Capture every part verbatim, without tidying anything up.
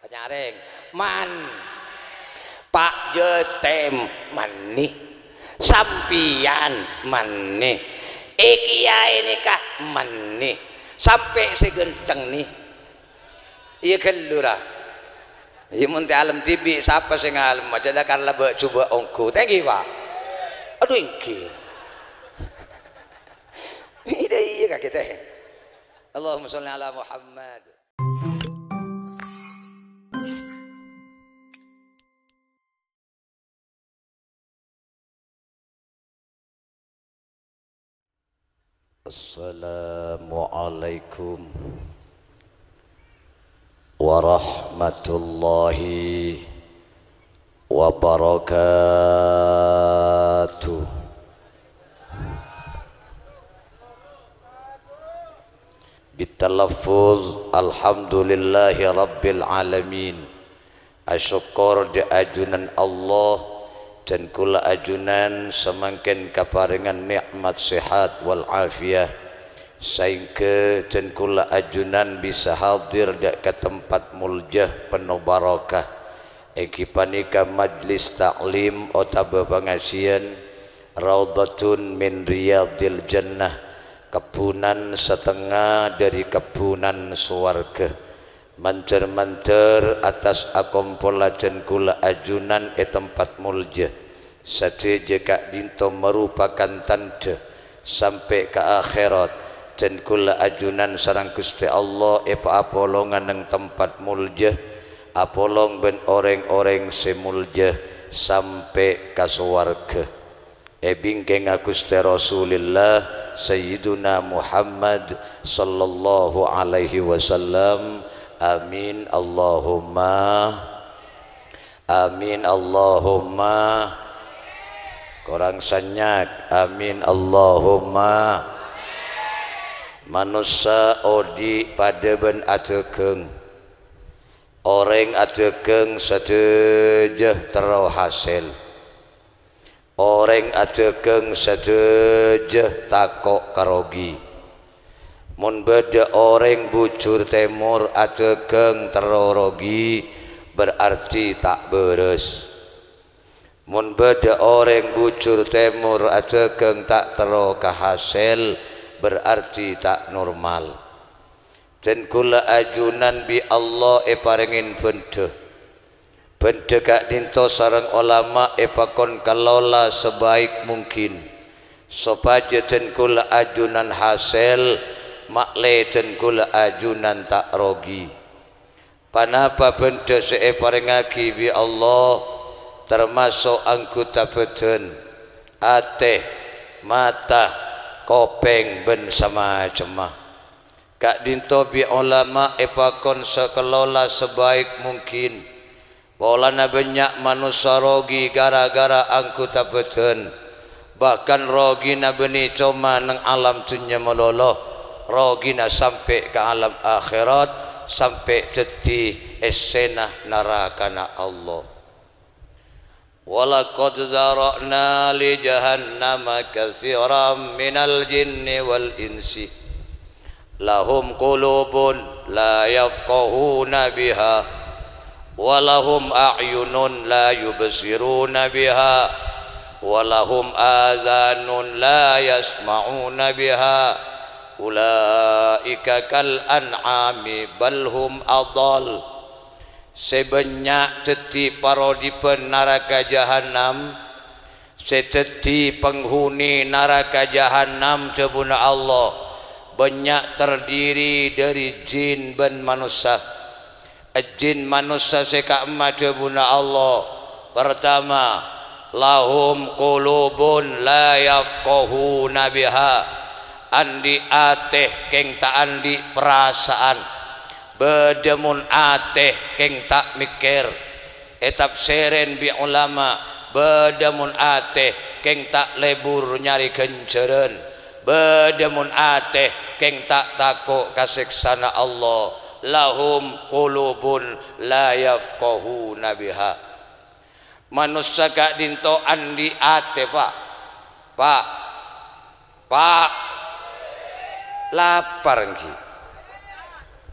Nyarèng. Man. Pak Jotem, mani. Sampèyan, mani. È kèyaè nèka, mani. Sampè' sè ghântheng, ni. Iyâ ghâllu, ra. Iyâ, mon tè alem dhibi', sapa sè ngalem? Ajâ la karla bâ'-jhubâ' ongghu. Tèngghi, Pak. Adhu, èngghi. Iyâ, iyâ, kakè, tè. Allahumma sholli ala Muhammad. Assalamualaikum warahmatullahi wabarakatuh. Bitalaffuz, "Alhamdulillahi rabbil alamin." Asokkor dâ' ajunan Allah, dân kaulâ ajunan samangkèn kaparèngan nè'mat sehat wal afiyah. Saèngghâ dân kaulâ ajunan bisa hadir dâ' ka tempat molja penno barokah, èngghi panèka majlis ta'lim otabâ pangajiân, Raudhatun min Riyadhil Jannah, kebbhunan satengnga dhâri kebbhunan sowarghâ. Mandhâr-mandhâr attas akompolla dân kaulâ ajunan è tempat molja. Sadhâjâ ka'dinto maropakan tandhâ sampè' ka akhèrat. Dân kaulâ ajunan sareng Ghustè Allah èpaapolonga neng tempat molja, apolong bân orèng-orèng sè molja sampè' ka sowarghâ. Èbingkènga Ghustè Rasulillah Sayyiduna Muhammad sallallahu alaihi wasallam. Amin, Allahumma. Amin, Allahumma. Korang sanyat. Amin, Allahumma. Manossa odi' padâ bân adhâghâng. Orèng adhâghâng sadhâjâ terro hasèl. Orèng adhâghâng sadhâjâ tako' karogi. Mon bâdâ orèng bujur tèmor adhâghâng terro rogi, berarti ta' bârâs. Mon bâdâ orèng bujur tèmor adhâghâng ta' terro kahasèl, berarti ta' normal. Dân kaulâ ajunan bi' Allah èparèngè bhândhâ. Bhândhâ ka'dinto sareng olama èpakon kalola sabaik mungkin, sopajâ dân kaulâ ajunan hasèl, ma'lè dân kaulâ ajunan ta' rogi. Panapa bhândhâ sè èparèngaghi bi' Allah, tamaso' anggota bhâdhân, atè, mata, kopèng, bân samacemma. Ka'dinto bi' olama èpakon sakalola sabaik mungkin. Polana bânnya' manossa rogi gara-gara anggota bhâdhân. Bahkan rogina bânnè coma neng alam dhunnya malolo, rogina sampè' ka alam akhèrat, sampè' dhâddhi essèna narakana Allah. Wa laqad dzara'na li jahannama katsiran minal jinni wal insi. Lahum qulubun la yafqahuna biha, wa lahum a'yunun la yubsiruna biha, wa lahum adhanun la yasma'una biha. Ulaika kal an'ami bal hum adhall. Sè bânnya' dhâddhi parodipan naraka Jahannam, sè dhâddhi panghuni naraka Jahannam, dhâbuna Allah, bânnya' tardiri dhâri jin bân manossa. Jin manossa sè ka'emma dhâbuna Allah, partama, lahum qulubun la yafqahuna biha, andi' atè kèng ta' andi' parasa'an. Bâdâ mon atè kèng ta' mèkkèr. Ètafsèrèn bi' olama, bâdâ mon atè kèng ta' lebur nyarè ghânjhârân. Bâdâ mon atè kèng ta' tako' ka sèksana Allah. Lahum qulubun la yafqahuna biha. Manossa ka'dinto andi' atè, Pa'. Pa'. Pa'. Lapar, ènggi.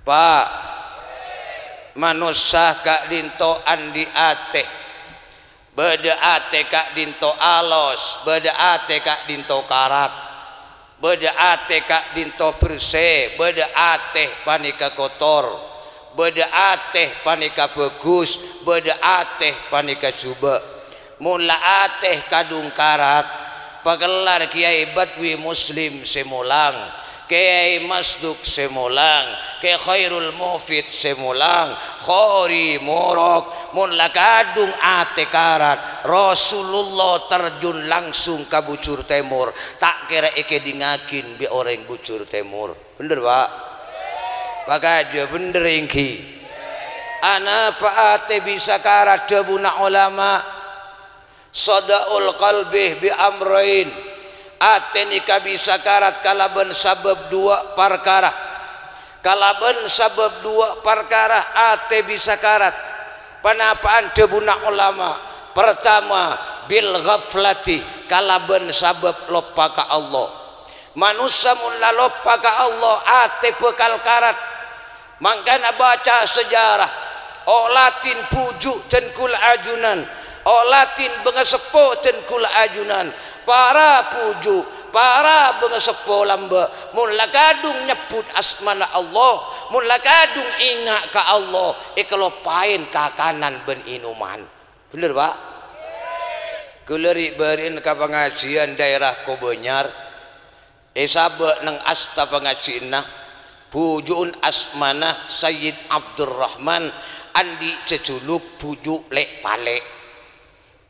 Pa'. Manossa ka'dinto andi' atè. Bâdâ atè ka'dinto alos, bâdâ atè ka'dinto karat. Bâdâ atè ka'dinto bersè, bâdâ atè panèka kotor. Bâdâ atè panèka bhâghus, bâdâ atè panèka jhubâ'. Mon la atè kadhung karat, pakellar Kèyaè Badwi Muslim sè molang, Kèyaè Masduk sè molang, Kè Khairul Mufid sè molang, Qori Morok. Mon la kadhung atè karat, Rasulullah terjun langsung ka Bujur Tèmor, ta' kèra èkèdingngaghin bi' orèng Bujur Tèmor. Bhender, Pa'? Pakajâ bhender, èngghi. Anapa atè bisa karat? Dhâbuna olama, "Sada'ul qalbi bi amrain." Atè nèka bisa karat kalabân sabâb duwâ' parkara. Kalabân sabâb duwâ' parkara atè bisa karat. Panapa'an dhâbuna olama? Partama, bil ghaflati, kalabân sabâb loppa ka Allah. Manossa mon la loppa ka Allah, atè bhâkal karat. Mangkana baca sejarah, oladhin bhuju' dân ghulâ ajunan, oladhin bângaseppo dân ghulâ ajunan, para bhuju', para bângaseppo lambâ', mon la kadhung nyebbhut asmana Allah, mon la kadhung enga' ka Allah, èkaloppaèn kakanan bân enoman. Bhender, Pa'? Kaulâ ri'-bâri'ân ka pangajiân daerah Kobanyar. Èsabâ' neng asta pangajiânna, bhuju'en asmana Sayyid Abdurrahman, andi' jhâjhuluk bhuju' Lè'-Palè'.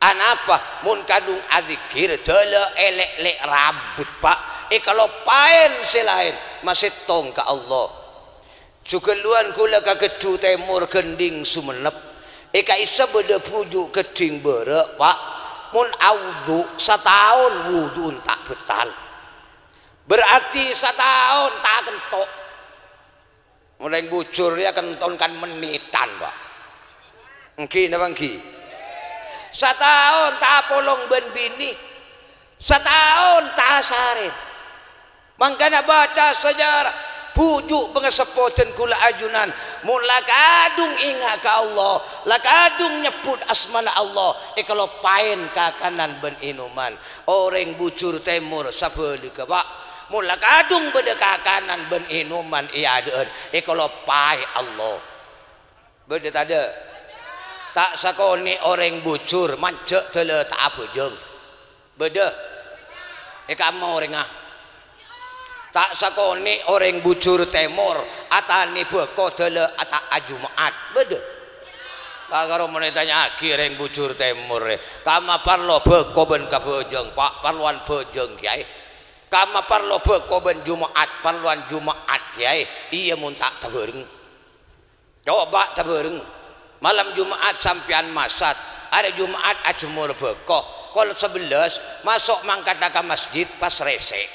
Anapa? Mon kadhung adzikkèr, dâlâ èlè'-lè' rabut, Pa'. Èkaloppaèn sè laèn, masèttong ka Allah. Jhughâlluwân kaulâ ka Geddhu Tèmor, Gendhing Songennep. È ka'issa bâdâ bhuju' Gendhing Bârâ', Pa'. Mon awudu', sataon wudu'en ta' bâttal. Berarti sataon ta' kento'. Mon orèng bujur rèya kenton kan mennètan, Pa'. Èngghi napa èngghi? Sataon ta' apolong bân binè. Sataon ta' asarèn. Mangkana baca sejarah, bhuju' bângaseppo dân ghulâ ajunan, mon la kadhung enga' ka Allah, la kadhung nyebbhut asmana Allah, èkaloppaèn kakanan bân enoman. Orèng bujur tèmor sabhâligghâ, Pa'. Mon la kadhung bâdâ kakanan bân enoman è adâ'ân, èkaloppaè Allah. Bâdâ tadâ'? Ta' sakonè' orèng bujur manjhâ' dâlâ ta' abhâjâng. Bâdâ? È kamma orèngnga. Ta' sakonè' orèng bujur tèmor atanè bhâko dâlâ ata' ajuma'at. Bâdâ? Pakaro mon ètanya'aghi orèng bujur tèmor, è kamma parlo bhâko bân kabhâjâng, Pa', parlowan bhâjâng kèyaè. Kamma parlo bhâko bân juma'at, parlowan juma'at kèyaè. Iyâ mon ta' tabhâreng. Coba tabhâreng. Malem Juma'at sampèyan masat, arè Juma'at ajemmor bhâko, kol sabellâs maso' mangkadhâ ka masjid pas rèsè'.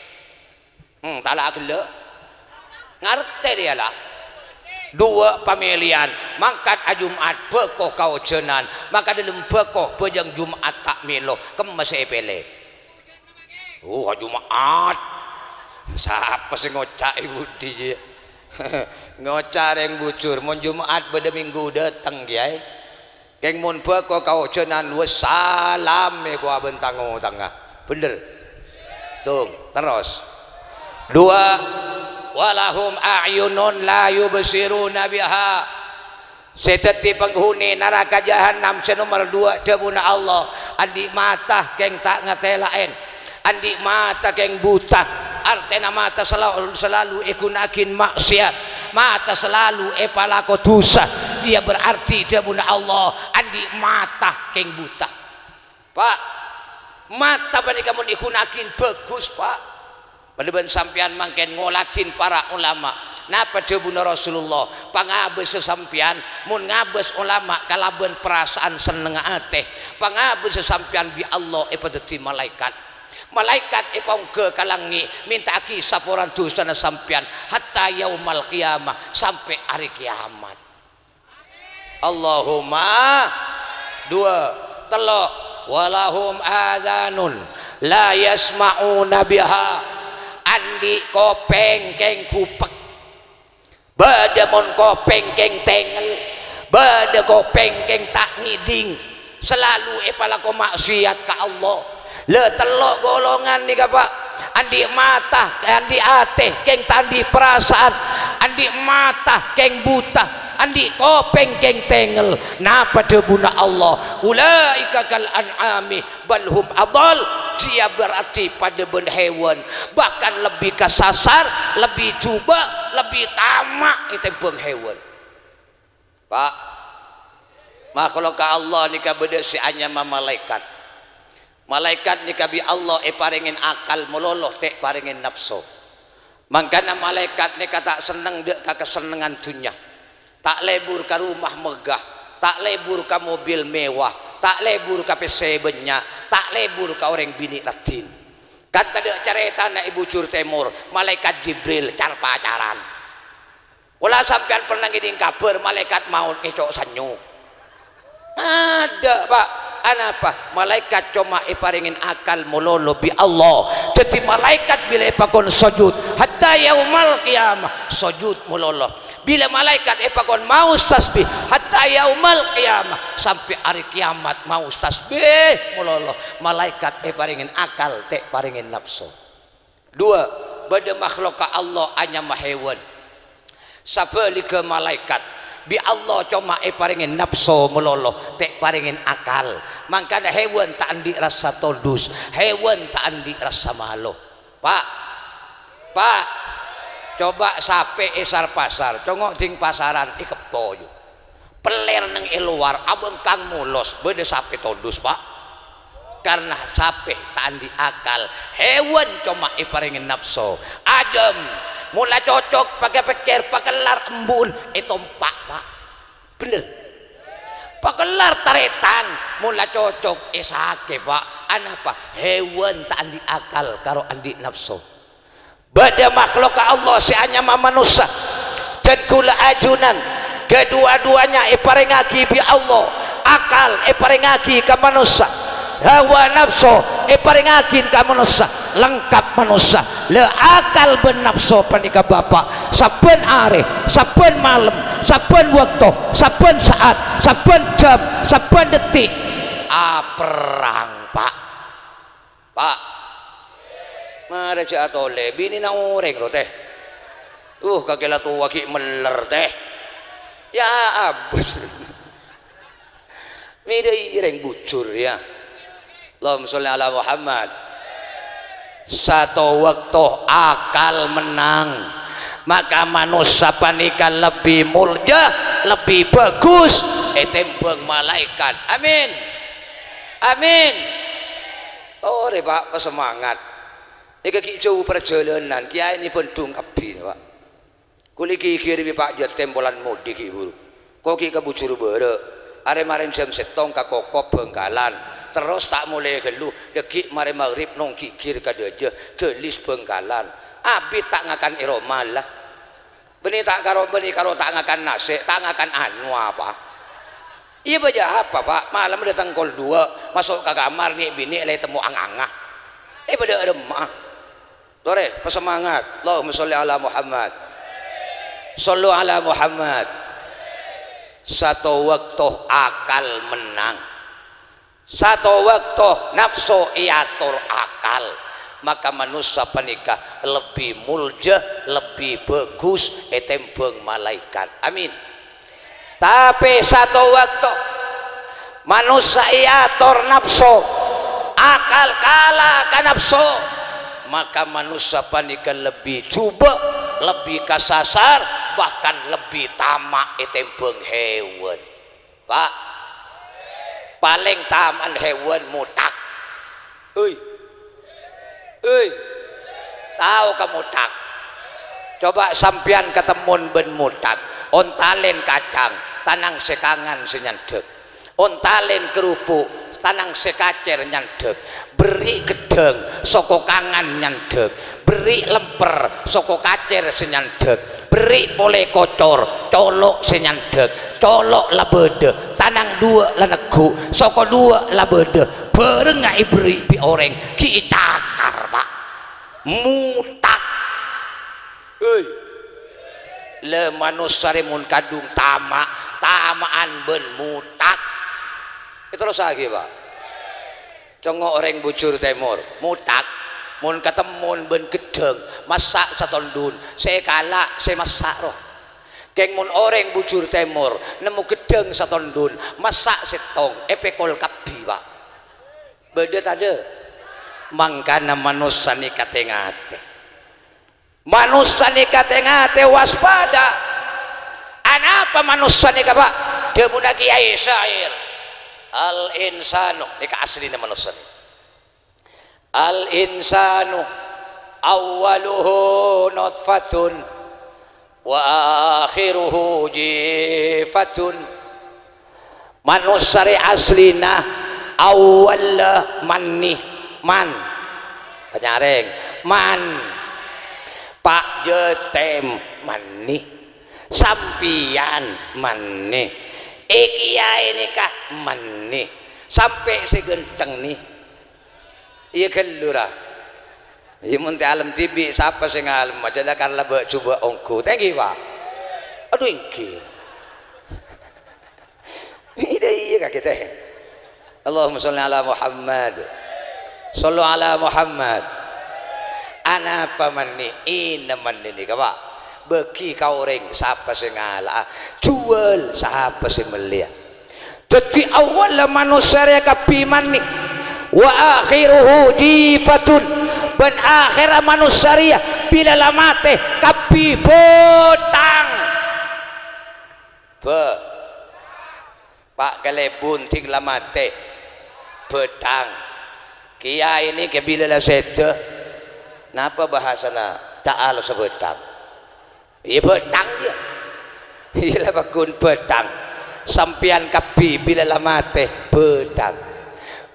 Hmm, tala ghellâ'. Ngartè rèya la. Duwâ' pamèlèyan, mangkat ajuma'at bhâko kaojhânan, maka dâlem bhâko bhâjâng Juma'at ta' mèlo, kemma sè èpèlè? Oh, ajuma'at. Sapa sè ngoca' è budi, jiyâ? Ngoca' rèng bujur, mon Juma'at bâdâ minggu dâteng, kèyaè. Kèng mon bhâko kaojhânan, wassalam èkowa bân tango-tangnga. Bhender? Tung, terros. Duwâ', "Walahum a'yunun la yubsiruna biha." Sè dhâddhi panghuni naraka jahannam sè nomer duwâ', dhâbuna Allah, "Andi' mata kèng ta' ngatèlaèn, andi' mata kèng buta." Artèna mata sela-, salalu èghuna'aghin ma'siyat, mata salalu èpalako dhusa. Iyâ berarti dhâbuna Allah, "Andi' mata kèng buta." Pa', mata panèka mon èghuna'aghin bhâghus, Pa'. Padâ bân sampèyan mangkèn ngoladhin para ulama. Napa dhâbuna Rasulullah? Pangabâsa sampèyan, mon ngabâs ulama kalabân parasaan sennengnga atè, pangabâsa sampèyan bi' Allah èpadhâddhi malaèkat. Malaèkat èpaongghâ ka langngè', mènta'aghi saporana dhusana sampèyan, hatta yaumal qiyamah, sampè' arè kèyamat. Allahumma. Duwâ', tello', "Walahum adzanun la yasma'una biha." Andi' kopèng kèng ghupèk. Bâdâ mon kopèng kèng tèngèl. Bâdâ kopèng kèng ta' ngèdhing, salalu èpalako ma'siyat ka Allah. La tello' golongan nèka, Pa'. Andi' mata, andi' atè, kèng ta' andi' parasaan. Andi' mata, kèng buta. Andi' kopèng, kèng tengngel. Napa dhâbuna Allah? "Ulaika kal an'ami bal hum adhal." Jiyâ berarti padâ bân hèwan. Bahkan lebbi kasasar, lebbi jhubâ', lebbi tama' ètèmbhâng hèwan. Pa', makhlukka Allah nèka bâdâ sè anyama malaèkat. Malaèkat nèka bi' Allah èparèngè akal malolo, ta' èparèngè napso. Mangkana malaèkat nèka ta' senneng dâ' ka kasennengngan dhunnya. Ta' lebur ka roma megah, ta' lebur ka mobil mewah, ta' lebur ka pèssè bânnya', ta' lebur ka orèng binè' raddhin. Kan tadâ' carètana è Bujur Tèmor, malaèkat Jibril car-pacaran. Pola sampèyan pernah ngèdhing kabhâr malaèkat maot ngèco' sannyo? Adâ', Pa'. Anapa? Malaèkat coma èparèngè akal malolo bi' Allah. Dhâddhi malaèkat bilâ èpakon sojud, hatta yaumal qiyamah, sojud malolo. Bilâ malaèkat èpakon maos tasbih, hatta yaumal qiyamah, sampè' arè kiyamat maos tasbih malolo. Malaèkat èparèngè akal, ta' èparèngè napso. Duwâ', bâdâ makhlukka Allah anyama hèwan. Sabhâligghâ malaèkat, bi' Allah coma èparèngè napso malolo, ta' èparèngè akal. Mangkana hèwan ta' andi' rassa todus, hèwan ta' andi' rassa malo. Pa', Pa', coba sapè è sar-pasar, congo' dhing pasaran èkeppo, yu. Pellèr neng è lowar, abhângkang molos, bâdâ sapè todus, Pa'. Karna sapè ta' andi' akal, hèwan coma èparèngè napso. Ajâm, mola cocok, pakè pèkkèr, pakellar embu'en, ètompa', Pa'. Bhender. Pakellar tarètan, mola cocok, èsakè, Pa'. Anapa? Hèwan ta' andi' akal, karo andi' napso. Bâdâ makhlukka Allah sè anyama manossa. Dan kaulâ ajunan, kedua-duanya èparèngaghi bi' Allah. Akal èparèngaghi ka manossa. Hawa napso èparèngaghi ka manossa. Lengkap manossa. La akal bân napso panèka, Bapa', sabbhân arè, sabbhân malem, sabbhân bâkto, sabbhân sa'at, sabbhân jam, sabbhân dhetti'. Aperrang, Pa'. Pa'. Marè jhâ' atolè, binèna orèng, ro, tè. Uh, kakè la towa ghi' meller, tè. Ya, abus. Mèdâ rèng bujur, ya. Allahumma sholli ala Muhammad. Sato bâkto akal mennang, maka manossa panèka lebbi molja, lebbi bhâghus ètèmbhâng malaèkat. Amin. Amin. Torè, Pa', pasemangat. Nèka ghi' jhâu parjhâlânan, kèyaè nè Bandung kabbhi, Pa'. Kulâ ghighir bi' Pa' Jatim polana modi ghi' buru. Ko ghi' ka bujur bârâ'. Arè marèn jam sèttong ka Kokop Bhângkalan. Terros ta' molè ghâllu, dhâggi' marè maghrib nong ghighir ka dâjâ, ghâlis Bhângkalan. Abit ta' ngakan è roma, la. Bânnè ta' karo, bânnè karo ta' ngakan nasè', ta' ngakan anu apa. Iyâ bâjâ apa, Pa'? Malem dâteng kol duwâ', maso' ka kamar, nè' binè' la ètemmo ang-anga. È bâdâ remma'a. Torè, pasemangat. Allahumma sholli ala Muhammad. Shollu ala Muhammad. Sato bâkto akal mennang. Sato bâkto napso èator akal, maka manossa panèka lebbi molja, lebbi bhâghus ètèmbhâng malaèkat. Amin. Tapè sato bâkto manossa èator napso, akal kala ka napso, maka manossa panèka lebbi jhubâ', lebbi kasasar, bahkan lebbi tama' ètèmbhâng hèwan. Pa', palèng tama'an hèwan mothak. Ui. Ui. Tao ka mothak? Coba sampèyan katemmon bân mothak. Ontalèn kacang, tanang sè kangan sè nyandhâk. Ontalèn kerupuk, tanang sè kacèr nyandhâk. Berri' ghâddhâng, soko kangan nyandhâk. Berri' lèmpèr, soko kacèr sè nyandhâk. Berri' polè kocor, colo' sè nyandhâk. Colo' la bâdâ, tanang duwâ' la neggu', soko duwâ' la bâdâ. Bhârengnga èberri' bi' orèng, ghi' ècakar, Pa'. Mothak. Hei. La manossa rè mon kadhung tama', tama'an bân mothak. Èterrossaghi, Pak. Congngo' orèng bujur tèmor, mothak. Mon katemmon bân ghedhâng, massa' satondhun, sè kala' sè massa' rowa. Kèng mon orèng bujur tèmor nemmo ghedhâng satondhun, massa' sèttong, èpèkol kabbhi, Pak. Bâdâ tadâ'? Mangkana manossa nèka tè-ngatè. Manossa nèka tè-ngatè, waspada. Anapa manossa nèka, Pak? Dhâbuna kèyaè syair, "Al-insanu," nèka asllina manossa nèka. "Al-insanu awwaluhu nutfatun wa akhiruhu jifatun." Manossa rè asllina awwalla mani. Man. Panyarèng. Man. Pak Jâtèm mani. Sampèyan mani. È kèyaè nèka mani. Sampè' sè ghântheng nè. Iyâ ghâllu, ra. Iyâ, mon tè alem dhibi', sapa sè ngalem? Ajâ la kala bâ'-jhubâ' ongghu. Tèngghi, Pak. Adhu, èngghi. Iyâ, iyâ, kakè tè. Allahumma sholli ala Muhammad. Shollu ala Muhammad. Anapa mani? Èna mani nèka, Pak. Bâgi ka orèng, sapa sè ngala'a? Juwâl, sapa sè mellèya? Dhâddhi, awwalla manossa rèya kabbhi mani, wa akhiruhu jifatun, bân akhèrra manossa rèya bilâ la matè kabbhi bhâthang. Bâ-, Pak, kalèbun dhing la matè bhâthang. Kèyaè nèka bilâ la sèdhâ, napa bhâsana ta' alossa bhâthang? Iyâ, bhâthang, iyâ. Iyâ la, paggun bhâthang. Sampèyan kabbhi bilâ la matè, bhâthang.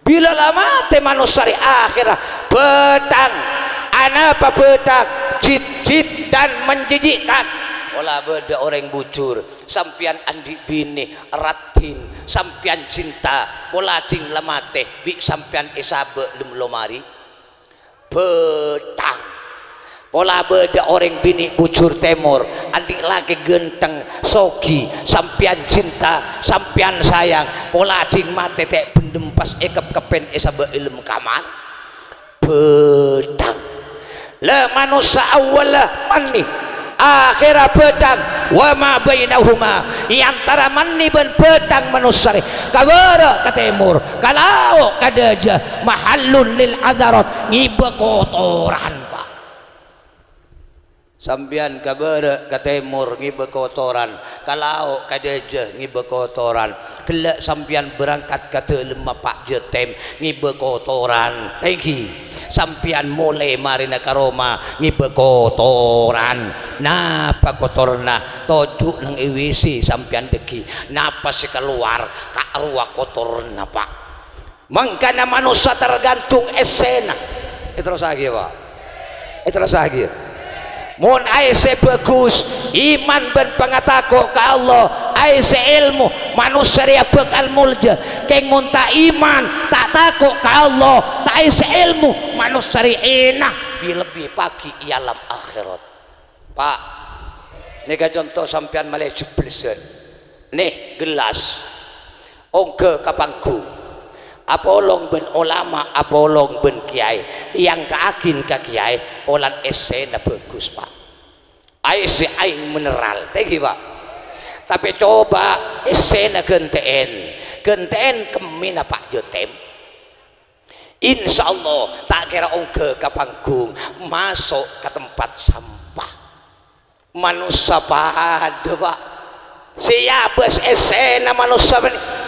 Bilâ la matè manossa rè akhèrra bhâthang. Anapa bhâthang? Jid-, jiddan menjijikkan. Pola bâdâ orèng bujur, sampèyan andi' binè, raddhin, sampèyan cinta, pola dhing la matè, bi' sampèyan èsabâ' lem lomari. Bhâthang. Pola bâdâ orèng binè' bujur tèmor, andi' lakè ghântheng, soghi, sampèyan cinta, sampèyan sayang, pola dhing matè tè' bhendhem pas èkep-keppèn èsabâ' è lem kamar. Bhâthang. La manossa awwalla mani, akhèrra bhâthang, wa ma bainahuma, è antara mani bân bhâthang manossa rè ka bârâ' ka tèmor, ka lao' ka dâjâ, mahallun lil adzarat, ngibâ kotoran, Pak. Sampèyan ka bârâ' ka tèmor ngibâ kotoran, ka lao' ka dâjâ ngibâ kotoran. Ghellâ' sampèyan berangkat ka dâlemma Pak Jâtèm ngibâ kotoran. Èngghi, sampèyan molè marèna ka roma ngibâ kotoran. Napa kotorna? Toju' neng è W C sampèyan dhâggi'. Napa sè kalowar? Ka' rowa kotorna, Pak. Mangkana manossa tergantung essèna. Èterrossaghi, Pak. Èterrossaghi. Mon aèssè bhâghus, iman bân pangatako' ka Allah, aèssè èlmo, manossa rèya bhâkal molja. Kèng mon ta' iman, ta' tako' ka Allah, ta' aèssè èlmo, manossa rèya èna, bi-, lebbi paghi' è alam akhèrat. Pak, nèka conto sampèyan malè jublesan. Nè, gellas. Ongghâ ka panggung. Apolong bân olama, apolong bân kèyaè. Èangka'aghin ka kèyaè, polana essèna bhâghus, Pak. Aèssè aèng mineral, tèngghi, Pak. Tapè coba essèna ghântè'èn. Ghântè'èn kemmèna Pak Jâtèm. Insyaallah, ta' kèra ongghâ ka panggung, maso' ka tempat sampah. Manossa padâ, Pak. Sè èabâs essèna manossa bânnè.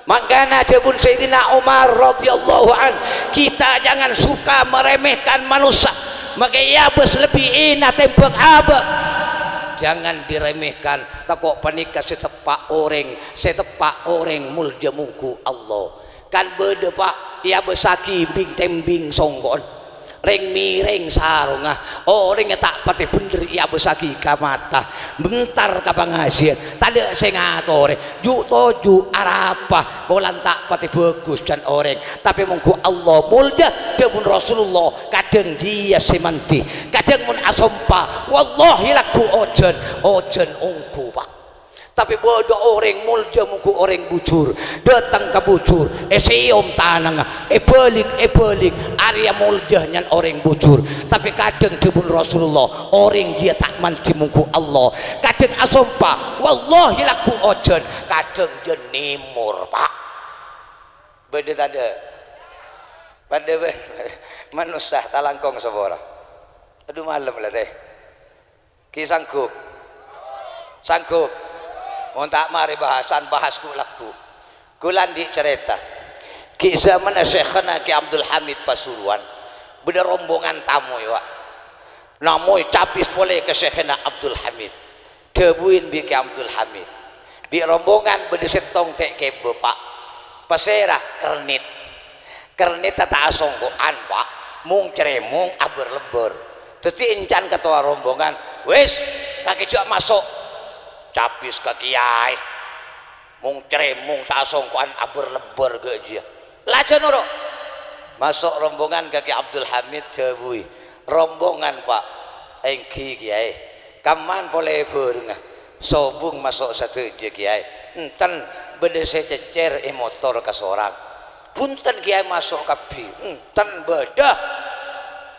Mangkana dhâbuna Sayyidina Umar radhiyallahu anh, "Kita jangan suka meremehkan manossa, makè èabâs lebbi èna tèmbhâng abâ'." Jangan diremehkan, tako' panèka sè teppa' orèng, sè teppa' orèng molja mongghu Allah. Kan bâdâ, Pak, èabâssaghi bing-tèmbing songko'en. Rèng-mèrèng sarongnga, orèng ta' patè bhendher èabâssaghi ka mata, bântar ka pangajiân, tadâ' sè ngatorè, ju'-toju' arapa, polana ta' patè bhâghus can orèng. Tapè mongghu Allah molja, dhâbuna Rasulullah, kadhâng dhiyâ sè mandhi, kadhâng mon asompa, "Wallahi lagghu' ojhân, ojhân ongghu, Pa'." Tapè bâdâ orèng molja mongghu orèng bujur, dâteng ka bujur, èsèyom tanangnga, èbâlik, èbâlik, arèya molja nyan orèng bujur. Tapè kadhâng dhâbuna Rasulullah, orèng jiyâ ta' mandhi mongghu Allah. Kadhâng asompa, "Wallahi lagghu' ojhân," kadhâng jiyâ nèmor, Pa'. Bâdâ tadâ'? Padâ bân manossa talangkong sapora. Adhu, malem la, tè. Ghi' sanggup? Sanggup? Mon ta' marè bahasan, bahas ghu'-lagghu'. Ghulâ andi' carèta. Ghi' zamanna Syaikhana Kè Abdul Hamid Pasuruan, bâdâ rombongan tamoy, Wa'. Namoy cabis polè ka Syaikhana Abdul Hamid. Dhâbuin bi' Kè Abdul Hamid, "Bi' rombongan bâdâ sèttong tè' kèbâ, Pa'." "Pasèra?" "Kerrennit." "Kerrennit ta' asongko'an, Pa', mong-carèmong abâr-lebbâr." Dhâddhi èncan katowa rombongan, "Wis, kakè jhâ' maso'." Cabis ka kèyaè. Mong-carèmong ta' asongko'an abâr-lebbâr ghâ' jiyâ. Lajâ noro'. Maso' rombongan ka Kè Abdul Hamid, dhâbui, "Rombongan, Pa'." "Èngghi, Kèyaè." "Kamman polè bhârengnga?" "Sobung maso' sadhâjâ, Kèyaè." "Enten, bâdâ sè cècèr è motor kasorang." "Bhunten, Kèyaè, maso' kabbhi." "Enten, bâdâ."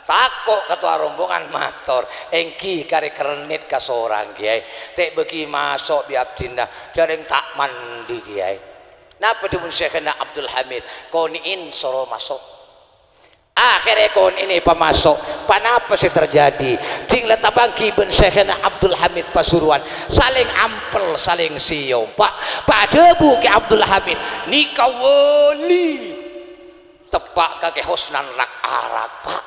Tako' katowa rombongan mator, "Èngghi, karè kerrennit kasorang, Kèyaè. Tè' bâgi maso' bi' abdhina, jhâreng ta' mandhi, Kèyaè." Napa dhâbuna Syaikhana Abdul Hamid? "Konè'è soro maso'." Akhèrra èkonè'è èpamaso'. Ponapa sè terjadi? Dhing la tapangghi bân Syaikhana Abdul Hamid Pasuruan, salèng ampel, salèng sèyom, Pa'. Pas adhâbu Kè Abdul Hamid, "Nèka wali." Teppa' ka Kè Husnan rak-arak, Pa'.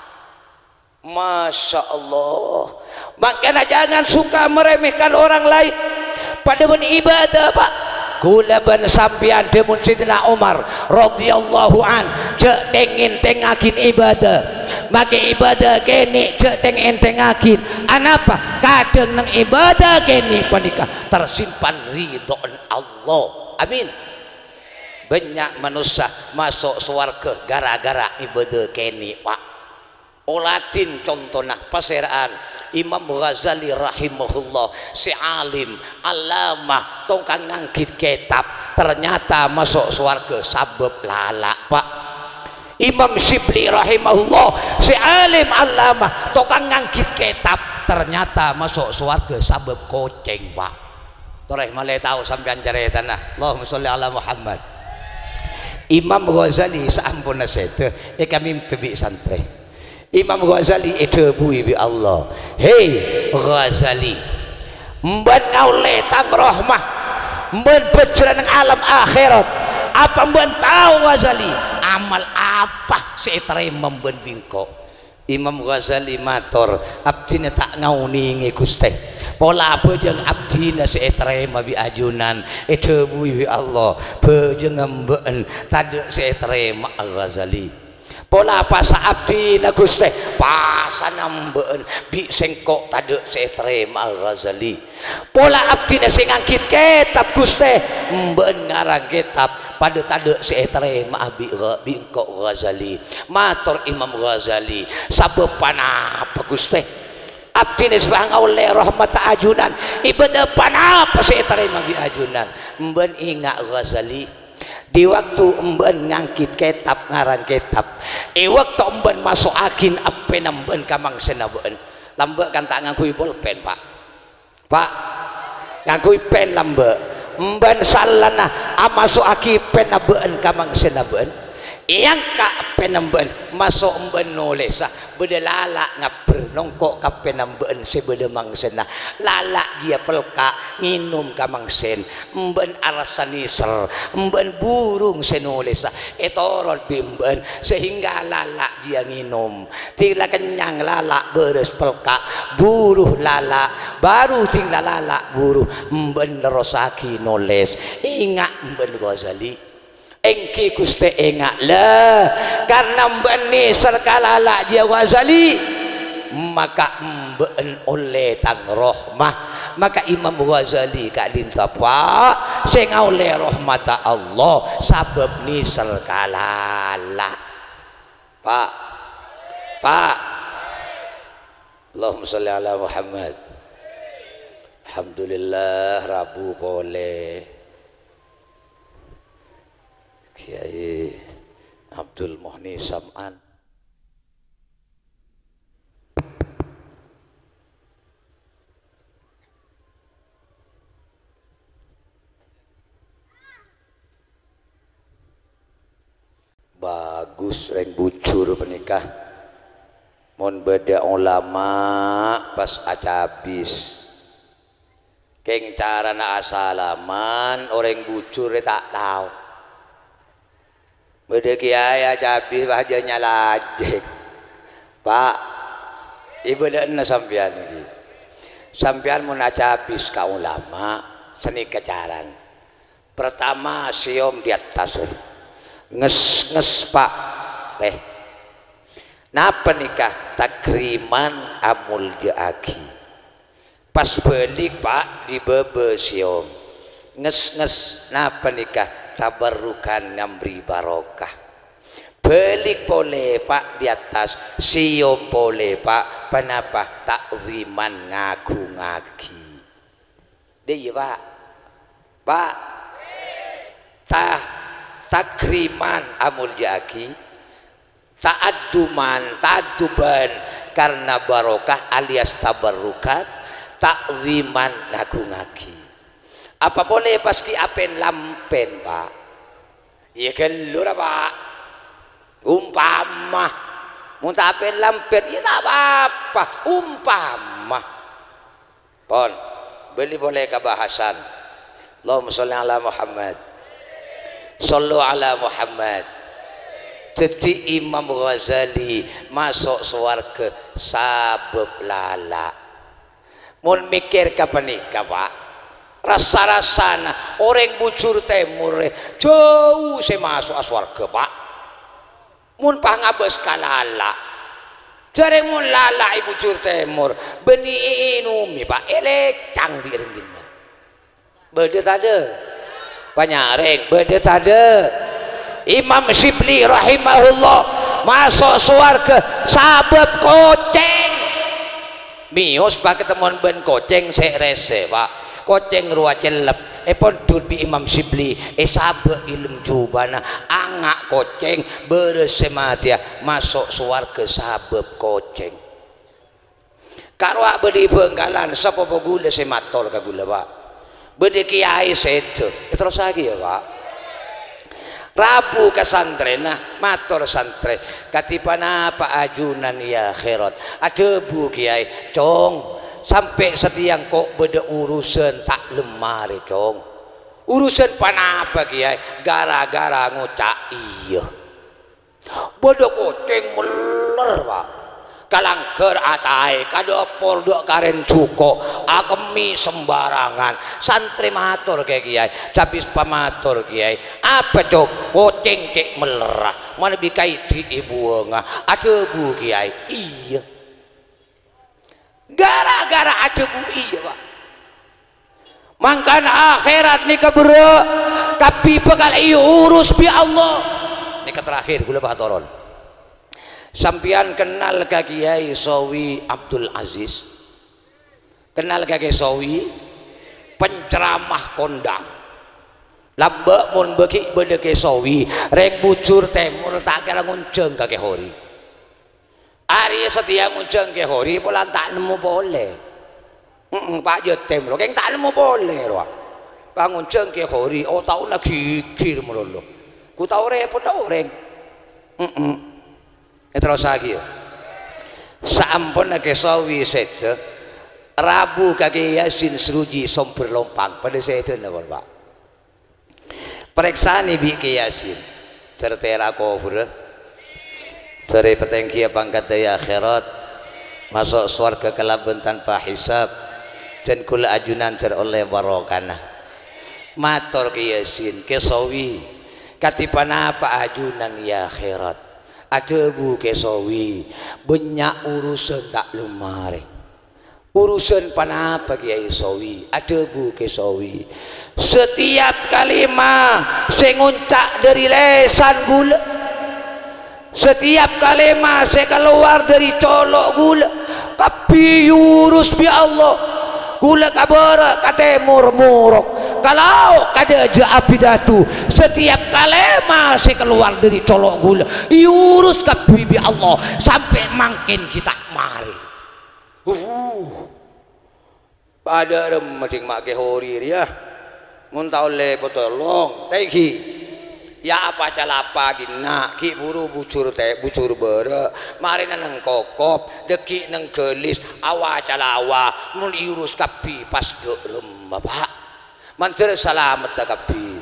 Masya Allah. Mangkana jangan suka meremehkan orang lain. Padâ bân ibadah, Pa'. Kaulâ bân sampèyan dhâbuna Sayyidina Umar radhiyallahu an, jhâ' tèng-ngèntèngngaghi ibadah. Makè ibadah kènè' jhâ' tèng-ngèntèngngaghi. Anapa? Kadhâng neng ibadah kènè' panèka tersimpan ridho'na Allah. Amin. Bânnya' manossa maso' sowarghâ gara-gara ibadah kènè', Pa'. Oladhin contona, pasèra'an Imam Ghazali rahimahullah, sè alim, allamah, tongkang nganggit kètab, ternyata maso' sowarghâ sabâb lala', Pa'. Imam Syibli rahimahullah, sè alim, allamah, tongkang nganggit kètab, ternyata maso' sowarghâ sabâb kocèng, Pa'. Torè malè tao sampèyan carètana. Allahumma sholli ala Muhammad. Imam Ghazali saamponna sèdhâ èkamèmpè bi' santrè. Imam Ghazali èdhâbui bi' Allah, "Hei Ghazali, embân ngaollè tang rahmah, embân bhâjhrâ neng alam akhèrat. Apa embân tao, Ghazali, amal apa sè ètarèma embân bi' engko'?" Imam Ghazali mator, "Abdhina ta' ngaonèngè, Ghustè. Pola bhâjâng abdhina sè ètarèma bi' ajunan." Èdhâbui bi' Allah, "Bhâjângnga embâ'ân tadâ' sè ètarèma'a, Ghazali." "Pola pasa abdhina, Ghustè." "Pasana embâ'ân bi' sèngko' tadâ' sè ètarèma'a, Ghazali." "Pola abdhina sè nganggit kètab, Ghustè." "Embâ'ân ngarang kètab padâ tadâ' sè ètarèma'a bi' gha-, bi' engko', Ghazali." Mator Imam Ghazali, "Sabâb ponapa, Ghustè? Abdhina sè pas ngaollè rahmatta ajunan, ibadah ponapa sè ètarèma bi' ajunan?" "Embâ'ân enga', Ghazali. Di bâkto embâ'ân nganggit kètab, ngarang kètab, è bâkto embâ'ân maso'aghi appèna embâ'ân ka mangsèna bâ'ân." Lambâ' kan ta' ngangghuy polpèn, Pa'. Pa', ngangghuy pèn lambâ'. Embâ'ân salana amaso'aghi pènna bâ'ân ka mangsèna bâ'ân. Èangka' pènna bâ'ân, maso' embâ'ân nolèsa, bâdâ lala' ngabbher nongko' ka pènna bâ'ân sè bâdâ mangsèna. Lala' jiyâ pelka' ngènom ka mangsèn. Embâ'ân arassa nèser, embâ'ân burung sè nolèsa, ètoron bi' embâ'ân, sehingga lala' jiyâ ngènom. Dhing la kennyang lala' bârâs pelka', buru lala', baru dhing la lala' buru, embâ'ân nerrossaghi nolès. Enga' embâ'ân Ghazali. Èngghi Ghustè, enga', la, karna bâ'na nèser ka lala' jiyâ Ghazali, maka bâ'na ollè tang rahmah. Maka Imam Ghazali ka'dinto, Pa', sè ngaollè rahmatta Allah sabâb nèser ka lala'. Pa', Pa'. Allahumma sholli ala Muhammad. Alhamdulillah, rabu polè. Kyai Abdul Muhni Sam'an. Bagus rèng bujur panèka. Mon bâdâ ulama pas acabis. Kèng carana asalaman orèng bujur rè ta' tao. Bâdâ kèyaè acabis wah jhâ' nyalajèng. Pa', ibâdâ'na sampèyan iki. Sampèyan mon acabis ka ulama, sanèka carana. Pertama, sèyom di attas, rè. Nges-nges, Pa'. Rè. Napa nèka? Takriman, amoljâ'aghi. Pas bâlik, Pa', di bâbâ sèyom. Nges-nges, napa nèka? Tabarrukan, ngambri barokah. Bâlik polè, Pa', di attas. Sèyom polè, Pa'. Ponapa? Ta'ziman, ngaghungaghi. Dâ' iyâ, Pa'. Pa'. Ta-, takriman, amoljâ'aghi. Ta'adduman, ta'adduban, karna barokah alias tabarrukan, ta'ziman, ngaghungaghi. Apa polè pas ghi' apèn-lampèn, Pa'? Iyâ ghâllu ra, Pa'. Umpama. Mon ta' apèn-lampèn, iyâ ta' pa-apa. Umpama. Pon, bâli polè ka bahasan. Allahumma sholli ala Muhammad. Shollu ala Muhammad. Dhâddhi Imam Ghazali maso' sowarghâ sabâb lala'. Mon mèkkèr ka panèka, Pa', rasa-rasana orèng bujur tèmor rè jhâu sè maso'a sowarghâ, Pa'. Mon pas ngabâs ka lala'. Jhâreng mon lala' è bujur tèmor, bânnè èènomè, Pa', èlècang bi' rèng ghenna'. Bâdâ tadâ'? Panyarèng, bâdâ tadâ'? Imam Syibli rahimahullah maso' sowarghâ sabâb kocèng. Mèyos pas katemmon bân kocèng sè rèsè, Pa'. Kocèng rowa cellep, èpondhut bi' Imam Syibli, èsabâ' è lem jhubâna, anga' kocèng, bârâs sè matèya, maso' sowarghâ sabâb kocèng. Karowa bâdâ è Bhângkalan, sapopo ghulâ sè mator ka ghulâ, Pa'. Bâdâ kèyaè sèdhâ, èterrossaghi, yâ, Pa'. Rabu ka santrèna, mator santrè, "Kadhi ponapa ajunan, yâ Kherot?" Adhâbu kèyaè, "Cong, sampè' satèya engko' bâdâ urusan ta' lem marè, Cong." "Urusan ponapa, Kèyaè?" "Gara-gara ngoca' iyâ." Bâdâ kocèng mèller, Pa'. Ka langghâr ataè, ka dâpor dâ' karèn jhuko', akemmè sembarangan. Santrè mator ka Kèyaè, cabis pamator Kèyaè, "Apa, Cong? Kocèng cè' mèllerra, manabi kaèdhi' èbuwângnga?" Adhâbu Kèyaè, "Iyâ." Gara-gara adhâbu iyâ, Pa'. Mangkana akhèrat nèka berrâ', kabbhi bhâkal èurus bi' Allah. Nèka terakhir, ghulâ pas toron. Sampèyan kennal ka Kèyaè Sawi Abdul Aziz? Kennal ka Kè Sawi? Penceramah kondang. Lambâ' mon bâghi' bâdâ Kè Sawi, rèng bujur tèmor ta' kèra ngonjhâng ka Kè Hori. Arèya satèya ngonjhâng Kè Hori, polana ta' nemmo polè. Heeh, Pa' Jatim, lo, kèng ta' nemmo polè, rowa. Pas ngonjhâng Kè Hori, otaona ghighir malolo. Ghu tao rèpot orèng. Heeh. Èterrossaghi, yâ. Saamponna Kè Sawi sèdhâ, rabu ka Kè Yasin Sruji Somber Lompang, padâ sèdhâna, pon, Pa'. Parèksanè bi' Kè Yasin, jhâr tèra kobhurrâ, jhâr èpatèngghiyâ pangkaddhâ è akhèrat, maso' sowarghâ kalabân tanpa hisab, jhân ghulâ ajunan jhâr ollè barokana. Mator Kè Yasin, "Kè Sawi, Kadhi ponapa ajunan, ya Khairat? Adhâbu Kè Sowi, "Bânnya' urusan ta' lem marè." "Urusan ponapa, Kèyaè Sowi?" Adhâbu Kè Sowi, "Setiap kalèma sè ngonca' dhâri lèsan ghulâ, setiap kalèma sè kalowar dhâri colo' ghulâ, kabbhi èurus bi' Allah. Ghulâ ka bârâ', ka tèmor morok, ka lao', ka dâjâ apidato. Setiap kalèma sè kalowar dhâri colo' ghulâ, èurus kabbhi bi' Allah, sampè' mangkèn ghi' ta' marè." Uh. Padâ remma dhing ma' Kè Hori rèya. Mon ta' ollè potolong, ta' èngghi. Ya apa calapa dinna', ghi' buru bujur tè-, bujur bârâ'. Marèna neng kokop, dhâggi' neng ghâlis, awa calawa, mon èurus kabbhi pas dâ' remma, Pa'. Mandhâr salamedda kabbhi.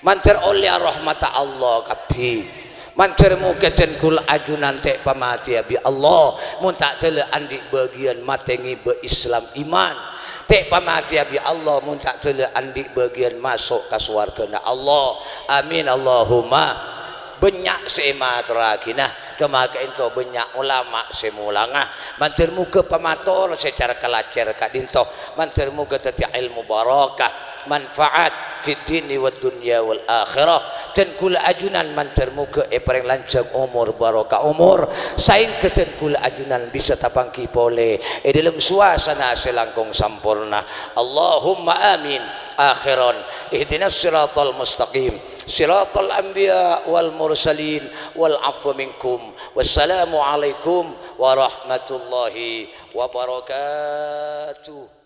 Mandhâr ollèya rahmatta Allah kabbhi. Mandhâr moghâ dân ghulâ ajunan ta' èpamatèya bi' Allah, mon ta' dâlâ andi' bâgiyân matè ngibâ Islam iman. Ta' èpamatèya bi' Allah, mon ta' dâlâ andi' bâgiyân maso' ka sowarghâna Allah. Amin, Allahumma. Bânnya' sè èmatorraghina, coma ka'ènto bânnya' olama sè molanga. Mandhâr moghâ pamator sè cara kalajhâr ka'dinto, mandhâr moghâ dhâddhi èlmo barokah, manfaat fid dini wad dunya wal akhirah. Dân ghulâ ajunan mandhâr moghâ èparèng lanjhâng omor, barokah omor, saèngghâ dân ghulâ ajunan bisa tapangghi polè è dâlem suasana sè langkong samporna. Allahumma amin. Akhiran, ihdinas siratal mustaqim, siratal anbiya wal mursalin, wal afwa minkum. Wassalamualaikum warahmatullahi wabarakatuh.